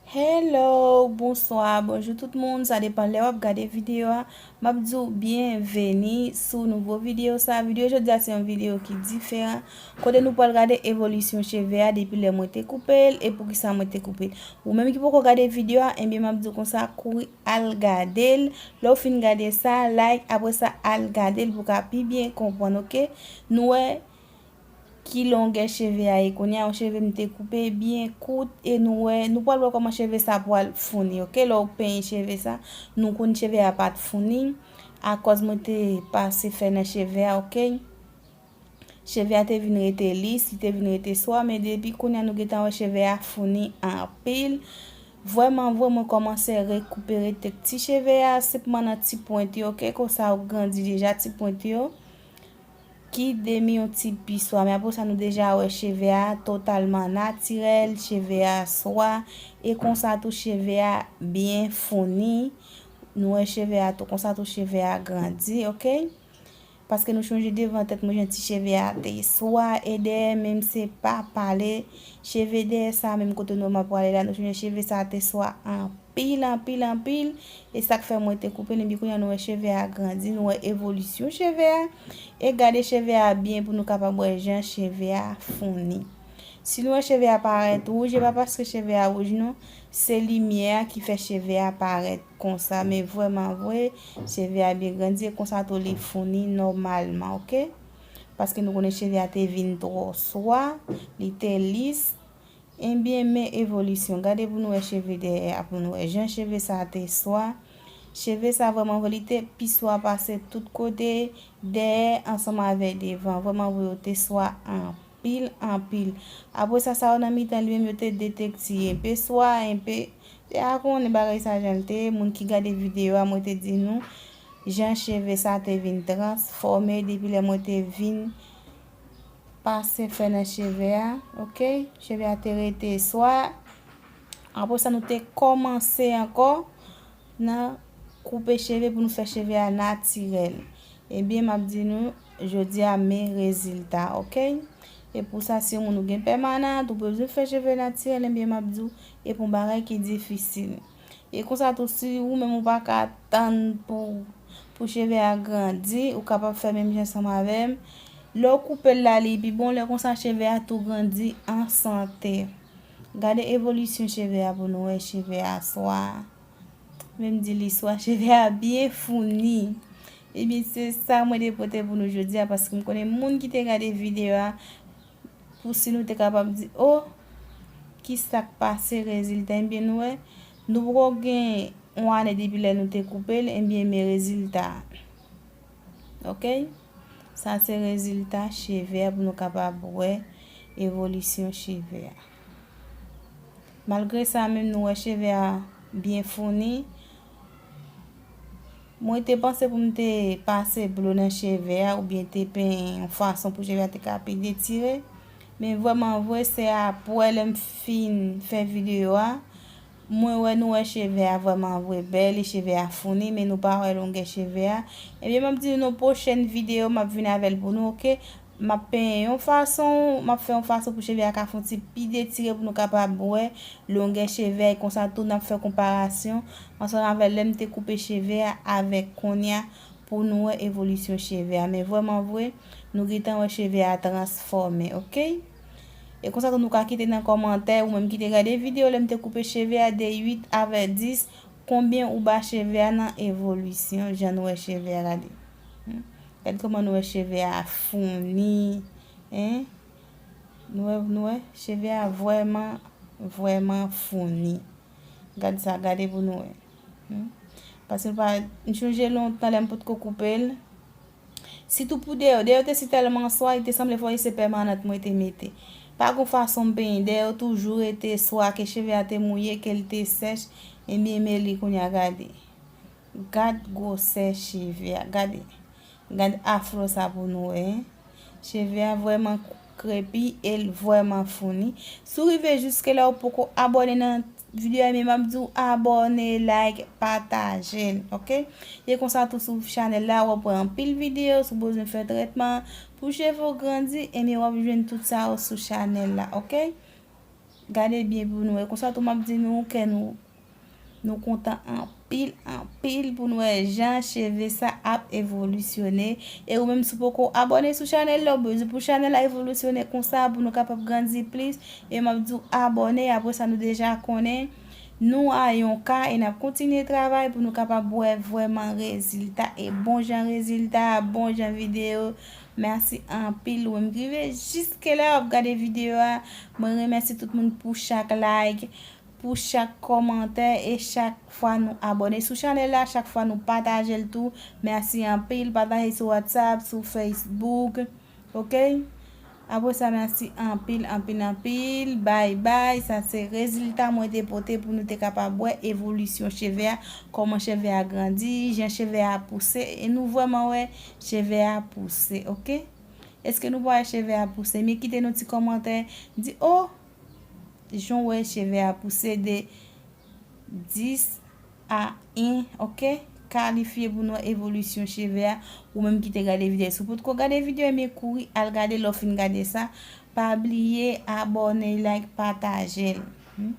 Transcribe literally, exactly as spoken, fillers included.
Hello, bonswa, bonjou tout moun, sa depann lè w ap gade videyo a. M ap di w byenveni sou nouvo videyo sa. Videyo jodi a se yon videyo ki diferan, kote nou pral gade evolisyon cheve a depi lè mwen te koupe l e poukisa mwen te koupe l. Ou menm ki poko gade videyo a, ebyen m ap di w konsa, kouri al gade l. Lè w fin gade sa, like, apre sa al gade l pou w ka pi byen konprann, oke? Nou wè ki longè cheve a ye kounye a, yon cheve m te koupe byen kout, e nou wè, nou pral wè kòman cheve sa pral founi, oke? Lè w penyen cheve sa, nou konn cheve a pa t founi, akòz mwen te pase fè nan cheve a, oke? Cheve a te vin rete lis, li te vin rete swa, men depi kounye a nou gentan wè cheve a founi anpil. Vrèman vre, mwen kòmanse rekipere tek ti cheve a, senpman nan ti pwent yo, oke? Konsa yo grandi deja, ti pwent yo. Ki demi yon ti pi swa, men apre sa nou deja wè cheve a totalman natirèl, cheve a swa, e konsa tou cheve a byen founi. Nou wè cheve a tou, konsa tou cheve a grandi, oke? Paske nou chonje devan tèt mwen jan ti cheve a te swa, e dèyè menm se pa pale, cheve dèyè sa menm kote nou wè m ap prale la, nou chonje cheve sa te swa anpil, anpil, anpil, e sa k fè mwen te koupe l, epi kounye a nou wè cheve a grandi, nou wè evolisyon cheve a, e gade cheve a byen pou nou kapab wè jan cheve a founi. Si nou wè cheve a parèt wouj, e pa paske cheve a wouj non, se limyè a ki fè cheve a parèt konsa, men vrèman vre, cheve a byen grandi, e konsa tou li founi nòmalman, oke? Paske nou konnen cheve a te vin twò swa, li te lis. Ebyen, men evolisyon. Gade pou nou wè cheve dèyè a, pou nou wè jan cheve sa te swa. Cheve sa vrèman vre, li te pi swa pase tout kote, dèyè ansanm avè devan. Vrèman vre, yo te swa anpil, anpil. Apre sa, sa yo nan mitan li menm, yo te detekti enpe swa, enpe. Te a konnen bagay sa jan l te ye. Moun ki gade videyo a, mwen te di nou, jan cheve sa te vin transfòme depi lè mwen te vin pase fè nan cheve a, oke? Cheve a te rete swa. Apre sa, nou te kòmanse ankò nan koupe cheve pou nou fè cheve a natirèl. Ebyen, m ap di nou, jodi a, men rezilta, oke? E pou sa, si yon moun ou gen pèmanan, ou bezwen fè cheve natirèl, ebyen, m ap di w, e pou yon bagay ki difisil. E konsa tou, si ou menm ou pa ka tann pou, pou cheve a grandi, ou kapab fè menm jan ansanm avè m. Lè w koupe l la, li pi bon, lè konsa cheve a tou grandi an sante. Gade evolisyon cheve a pou nou wè cheve a swa. Menm di li swa, cheve a byen founi. Ebyen, se sa mwen te pote pou nou jodi a, paske m konnen moun ki te gade videyo a, pou si nou te kapab di, o, ki sa k pase, rezilta, ebyen, nou wè, nou poko gen yon ane depi lè nou te koupe l, ebyen, men rezilta a. Oke? Sa se rezilta cheve a pou nou kapab wè evolisyon cheve a. Malgre sa, menm nou wè cheve a byen founi. Mwen te panse pou m te pase blo nan cheve a oubyen te penyen yon fason pou cheve a te ka pi detire. Men vrèman vre, se apre lè m fin fè videyo a, mwen wè nou wè cheve a vrèman vre bèl e cheve a founi, men nou pa wè longè cheve a. Ebyen, m ap di nou nan pwochèn videyo, m ap vin avè l pou nou, oke? M ap penyen yon fason, m ap fè yon fason pou cheve a ka fè yon ti pi detire pou nou kapab wè longè cheve a, e konsa tou n ap fè konparasyon ansanm avè lè m te koupe cheve a avèk kounye a pou nou wè evolisyon cheve a. Men vrèman vre, nou gentan wè cheve a transfòme, oke? E konsa tou nou ka kite nan kòmantè, ou menm ki te gade videyo lè m te koupe cheve a de uit avè dis, konbyen ou ba cheve a nan evolisyon, jan nou wè cheve a, gade. Hmm. Gade kòman nou wè cheve a founi, en. Nou wè, nou wè, cheve a vrèman, vrèman founi. Gade sa, gade pou nou wè. Hmm. Paske nou pa, m chonje lontan lè m potko koupe l. Sitou pou dèyè, dèyè te si tèlman swa, li te sanble fò se pèmanant mwen te mete. Pa gon fason m penyen, dèyè toujou rete swa, ke cheve a te mouye, ke l te sèch, ebyen men li kounye a gade. Gad gwosè cheve a, gade. Gad afro sa pou nou wè, en. Cheve a vrèman krepi e l vrèman founi. Si w rive jiske la ou poko abòne nan videyo a, men m ap di w abòne, like, pataje l, oke? E konsa tou sou chanèl la, w ap wè anpil videyo, si w bezwen fè trètman pou cheve w grandi, ebyen w ap jwenn tout sa yo sou chanèl la, oke? Gade byen pou nou wè. Konsa tou m ap di nou kè nou nou kontan anpil anpil pou nou wè jan cheve sa ap evolisyone. E ou menm si w poko abòne sou chanèl la, ou bezwen pou chanèl la evolisyone konsa pou nou kapab grandi plis. E m ap di w abòne, apre sa nou deja konnen nou a yon ka e n ap kontinye travay pou nou kapab wè vrèman rezilta e bon jan rezilta, bon jan videyo. Mèsi anpil ou menm ki rive jiske la w ap gade videyo a. Mwen remèsye tout moun pou chak like, pou chak kòmantè e chak fwa nou abòne sou chanèl la, chak fwa nou pataje l tou. Mèsi anpil, pataje sou WhatsApp, sou Facebook, ok? Apre sa, mèsi anpil, anpil, anpil. Bay, bay. Sa se rezilta mwen te pote pou nou te kapab wè evolisyon cheve a, kòman cheve a grandi, jan cheve a pouse. E nou vrèman wè cheve a pouse, ok? Èske nou pa wè cheve a pouse? Men kite nou ti kòmantè, di, oh, jan w wè cheve a pouse de dis a en, ok? Kalifye pou nou evolisyon cheve a. Ou menm ki te gade videyo, si w potko gade videyo, men kouri al gade lè w fin gade sa. Pa bliye abòne, like, pataje l. Hmm?